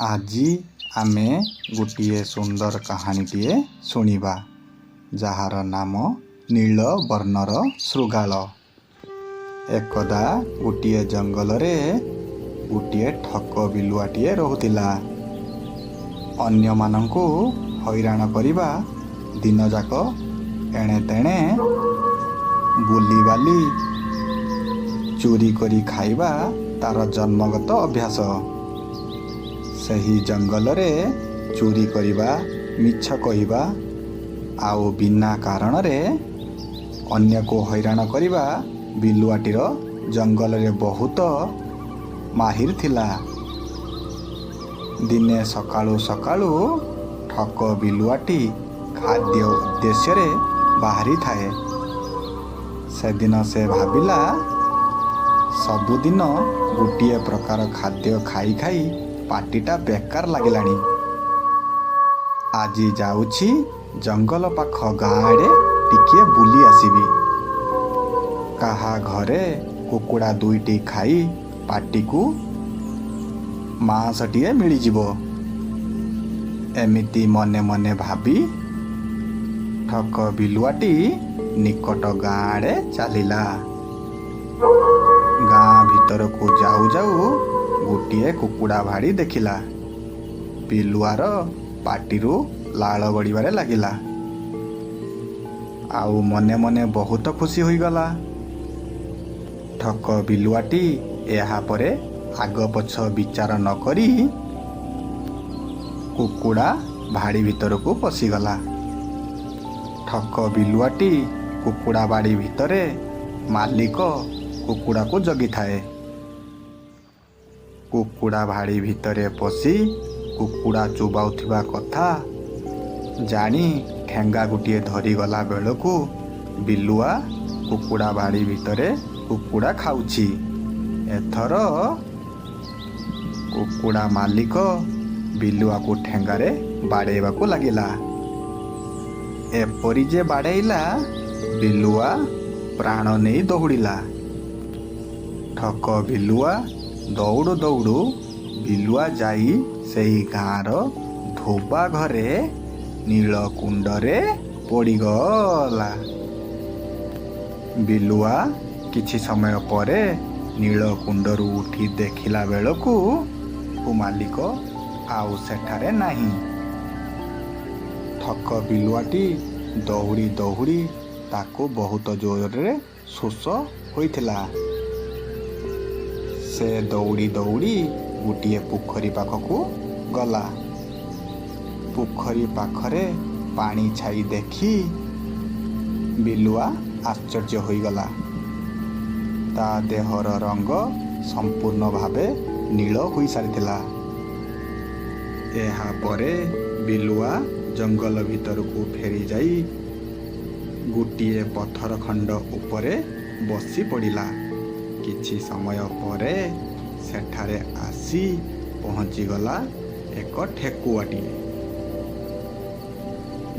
ଆଜି ଆମେ ଗୋଟିଏ ସୁନ୍ଦର କାହାଣୀଟିଏ ଶୁଣିବା, ଯାହାର ନାମ ନୀଳ ବର୍ଣ୍ଣର ଶୃଗାଳ। ଏକଦା ଗୋଟିଏ ଜଙ୍ଗଲରେ ଗୋଟିଏ ଠକ ବିଲୁଆଟିଏ ରହୁଥିଲା। ଅନ୍ୟମାନଙ୍କୁ ହଇରାଣ କରିବା, ଦିନଯାକ ଏଣେ ତେଣେ ବୁଲିବାଲି ଚୋରି କରି ଖାଇବା ତାର ଜନ୍ମଗତ ଅଭ୍ୟାସ। ସେହି ଜଙ୍ଗଲରେ ଚୋରି କରିବା, ମିଛ କହିବା ଆଉ ବିନା କାରଣରେ ଅନ୍ୟକୁ ହଇରାଣ କରିବା ବିଲୁଆଟିର ଜଙ୍ଗଲରେ ବହୁତ ମାହିର ଥିଲା। ଦିନେ ସକାଳୁ ସକାଳୁ ଠକ ବିଲୁଆଟି ଖାଦ୍ୟ ଉଦ୍ଦେଶ୍ୟରେ ବାହାରିଥାଏ। ସେଦିନ ସେ ଭାବିଲା, ସବୁଦିନ ଗୋଟିଏ ପ୍ରକାର ଖାଦ୍ୟ ଖାଇ ଖାଇ ପାଟିଟା ବେକାର ଲାଗିଲାଣି। ଆଜି ଯାଉଛି ଜଙ୍ଗଲ ପାଖ ଗାଁ ଆଡ଼େ ଟିକିଏ ବୁଲି ଆସିବି। କାହା ଘରେ କୁକୁଡ଼ା ଦୁଇଟି ଖାଇ ପାଟିକୁ ମାଂସଟିଏ ମିଳିଯିବ। ଏମିତି ମନେ ମନେ ଭାବି ଠକ ବିଲୁଆଟି ନିକଟ ଗାଁ ଆଡ଼େ ଚାଲିଲା। ଗାଁ ଭିତରକୁ ଯାଉ ଯାଉ ଗୋଟିଏ କୁକୁଡ଼ା ଭାଡ଼ି ଦେଖିଲା। ବିଲୁଆର ପାଟିରୁ ଲାଳ ଗଡ଼ିବାରେ ଲାଗିଲା ଆଉ ମନେ ମନେ ବହୁତ ଖୁସି ହୋଇଗଲା। ଠକ ବିଲୁଆଟି ଏହାପରେ ଆଗ ପଛ ବିଚାର ନ କରି କୁକୁଡ଼ା ଭାଡ଼ି ଭିତରକୁ ପଶିଗଲା। ଠକ ବିଲୁଆଟି କୁକୁଡ଼ା ବାଡ଼ି ଭିତରେ ମାଲିକ କୁକୁଡ଼ାକୁ ଜଗିଥାଏ। କୁକୁଡ଼ା ଭାଡ଼ି ଭିତରେ ପଶି କୁକୁଡ଼ା ଚୋବାଉଥିବା କଥା ଜାଣି ଠେଙ୍ଗା ଗୋଟିଏ ଧରିଗଲା ବେଳକୁ ବିଲୁଆ କୁକୁଡ଼ା ବାଡ଼ି ଭିତରେ କୁକୁଡ଼ା ଖାଉଛି। ଏଥର କୁକୁଡ଼ା ମାଲିକ ବିଲୁଆକୁ ଠେଙ୍ଗାରେ ବାଡ଼େଇବାକୁ ଲାଗିଲା। ଏପରି ଯେ ବାଡ଼େଇଲା, ବିଲୁଆ ପ୍ରାଣ ନେଇ ଦୌଡ଼ିଲା। ଠକ ବିଲୁଆ ଦୌଡ଼ୁ ଦୌଡ଼ୁ ବିଲୁଆ ଯାଇ ସେହି ଗାଁର ଧୋବା ଘରେ ନୀଳ କୁଣ୍ଡରେ ପଡ଼ିଗଲା। ବିଲୁଆ କିଛି ସମୟ ପରେ ନୀଳ କୁଣ୍ଡରୁ ଉଠି ଦେଖିଲା ବେଳକୁ ମାଲିକ ଆଉ ସେଠାରେ ନାହିଁ। ଠକ ବିଲୁଆଟି ଦୌଡ଼ି ଦୌଡ଼ି ତାକୁ ବହୁତ ଜୋରରେ ଶୋଷ ହୋଇଥିଲା। ସେ ଦୌଡ଼ି ଦୌଡ଼ି ଗୋଟିଏ ପୋଖରୀ ପାଖକୁ ଗଲା। ପୋଖରୀ ପାଖରେ ପାଣି ଛାଇ ଦେଖି ବିଲୁଆ ଆଶ୍ଚର୍ଯ୍ୟ ହୋଇଗଲା। ତା ଦେହର ରଙ୍ଗ ସମ୍ପୂର୍ଣ୍ଣ ଭାବେ ନୀଳ ହୋଇସାରିଥିଲା। ଏହାପରେ ବିଲୁଆ ଜଙ୍ଗଲ ଭିତରକୁ ଫେରିଯାଇ ଗୋଟିଏ ପଥର ଖଣ୍ଡ ଉପରେ ବସି ପଡ଼ିଲା। କିଛି ସମୟ ପରେ ସେଠାରେ ଆସି ପହଞ୍ଚିଗଲା ଏକ ଠେକୁଆଟିଏ।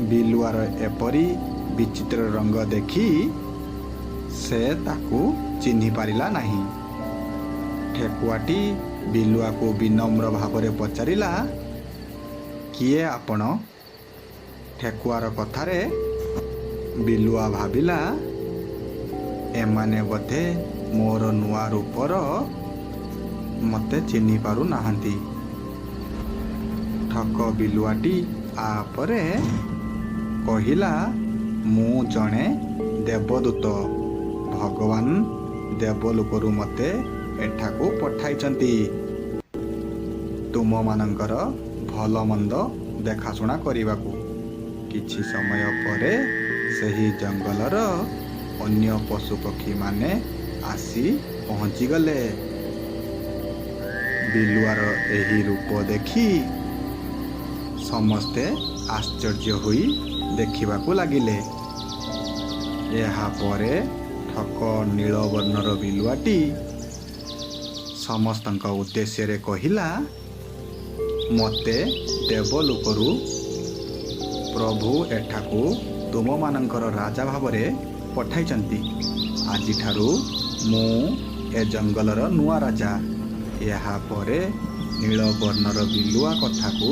ବିଲୁଆର ଏପରି ବିଚିତ୍ର ରଙ୍ଗ ଦେଖି ସେ ତାକୁ ଚିହ୍ନି ପାରିଲା ନାହିଁ। ଠେକୁଆଟି ବିଲୁଆକୁ ବିନମ୍ର ଭାବରେ ପଚାରିଲା, "କିଏ ଆପଣ?" ଠେକୁଆର କଥାରେ ବିଲୁଆ ଭାବିଲା, ଏମାନେ ବୋଧେ ମୋର ନୂଆ ରୂପର ମୋତେ ଚିହ୍ନି ପାରୁନାହାନ୍ତି। ଠକ ବିଲୁଆଟି ଆପରେ କହିଲା, "ମୁଁ ଜଣେ ଦେବଦୂତ। ଭଗବାନ ଦେବଲୋକରୁ ମୋତେ ଏଠାକୁ ପଠାଇଛନ୍ତି ତୁମମାନଙ୍କର ଭଲମନ୍ଦ ଦେଖାଶୁଣା କରିବାକୁ।" କିଛି ସମୟ ପରେ ସେହି ଜଙ୍ଗଲର ଅନ୍ୟ ପଶୁପକ୍ଷୀମାନେ ଆସି ପହଞ୍ଚିଗଲେ। ବିଲୁଆର ଏହି ରୂପ ଦେଖି ସମସ୍ତେ ଆଶ୍ଚର୍ଯ୍ୟ ହୋଇ ଦେଖିବାକୁ ଲାଗିଲେ। ଏହାପରେ ଠକ ନୀଳବର୍ଣ୍ଣର ବିଲୁଆଟି ସମସ୍ତଙ୍କ ଉଦ୍ଦେଶ୍ୟରେ କହିଲା, "ମୋତେ ଦେବଲୋକରୁ ପ୍ରଭୁ ଏଠାକୁ ତୁମମାନଙ୍କର ରାଜା ଭାବରେ ପଠାଇଛନ୍ତି। ଆଜିଠାରୁ ମୁଁ ଏ ଜଙ୍ଗଲର ନୂଆ ରାଜା।" ଏହାପରେ ନୀଳବର୍ଣ୍ଣର ବିଲୁଆ କଥାକୁ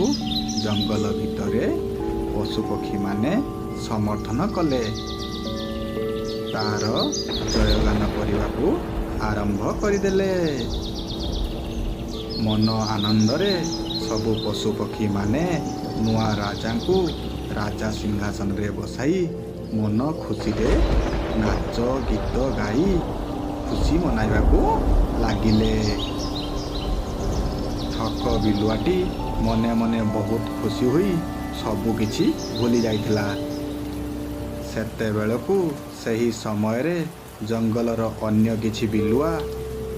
ଜଙ୍ଗଲ ଭିତରେ ପଶୁପକ୍ଷୀମାନେ ସମର୍ଥନ କଲେ। ତାର ଜୟଗାନ କରିବାକୁ ଆରମ୍ଭ କରିଦେଲେ। ମନ ଆନନ୍ଦରେ ସବୁ ପଶୁପକ୍ଷୀମାନେ ନୂଆ ରାଜାଙ୍କୁ ରାଜା ସିଂହାସନରେ ବସାଇ ମନ ଖୁସିରେ ନାଚ ଗୀତ ଗାଇ ଖୁସି ମନାଇବାକୁ ଲାଗିଲେ। ଠକ ବିଲୁଆଟି ମନେ ମନେ ବହୁତ ଖୁସି ହୋଇ ସବୁକିଛି ଭୁଲି ଯାଇଥିଲା। ସେତେବେଳକୁ ସେହି ସମୟରେ ଜଙ୍ଗଲର ଅନ୍ୟ କିଛି ବିଲୁଆ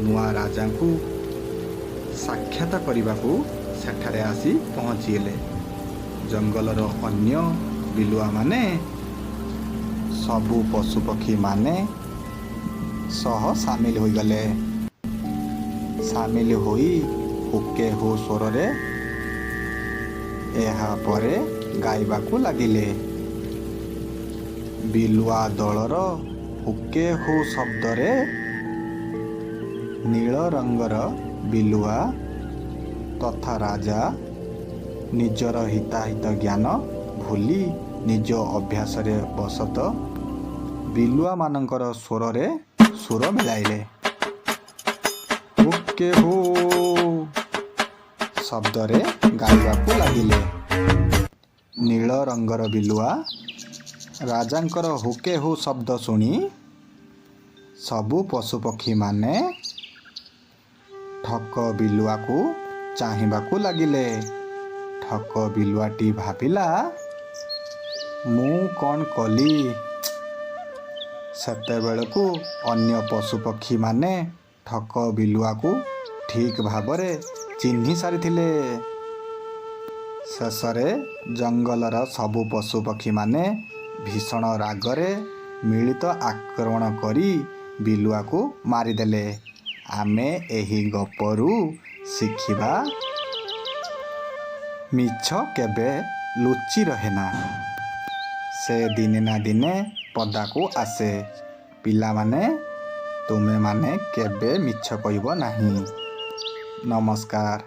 ନୂଆ ରାଜାଙ୍କୁ ସାକ୍ଷାତ କରିବାକୁ ସେଠାରେ ଆସି ପହଞ୍ଚିଗଲେ। ଜଙ୍ଗଲର ଅନ୍ୟ ବିଲୁଆମାନେ ସବୁ ପଶୁପକ୍ଷୀମାନେ ସହ ସାମିଲ ହୋଇଗଲେ। ସାମିଲ ହୋଇ ହୁକେ ହୁ ସ୍ୱରରେ ଏହାପରେ ଗାଇବାକୁ ଲାଗିଲେ। ବିଲୁଆ ଦଳର ହୁକେ ହୁ ଶବ୍ଦରେ ନୀଳ ରଙ୍ଗର ବିଲୁଆ ତଥା ରାଜା ନିଜର ହିତାହିତ ଜ୍ଞାନ ଭୁଲି ନିଜ ଅଭ୍ୟାସରେ ବଶତଃ ବିଲୁଆମାନଙ୍କର ସ୍ୱରରେ ସୁର ମିଳାଇଲେ। ହୁକେ ହୁ ଶବ୍ଦରେ ଗାଇବାକୁ ଲାଗିଲେ। ନୀଳ ରଙ୍ଗର ବିଲୁଆ ରାଜାଙ୍କର ହୁକେ ହୁ ଶବ୍ଦ ଶୁଣି ସବୁ ପଶୁପକ୍ଷୀମାନେ ଠକ ବିଲୁଆକୁ ଚାହିଁବାକୁ ଲାଗିଲେ। ଠକ ବିଲୁଆଟି ଭାବିଲା, ମୁଁ କ'ଣ କଲି? ସେତେବେଳକୁ ଅନ୍ୟ ପଶୁପକ୍ଷୀମାନେ ଠକ ବିଲୁଆକୁ ଠିକ୍ ଭାବରେ ଚିହ୍ନି ସାରିଥିଲେ। ଶେଷରେ ଜଙ୍ଗଲର ସବୁ ପଶୁପକ୍ଷୀମାନେ ଭୀଷଣ ରାଗରେ ମିଳିତ ଆକ୍ରମଣ କରି ବିଲୁଆକୁ ମାରିଦେଲେ। ଆମେ ଏହି ଗପରୁ ଶିଖିବା, ମିଛ କେବେ ଲୁଚି ରହେନା, ସେ ଦିନେ ନା ଦିନେ ପଦାକୁ ଆସେ। ପିଲାମାନେ, ତୁମେମାନେ କେବେ ମିଛ କହିବ ନାହିଁ। ନମସ୍କାର।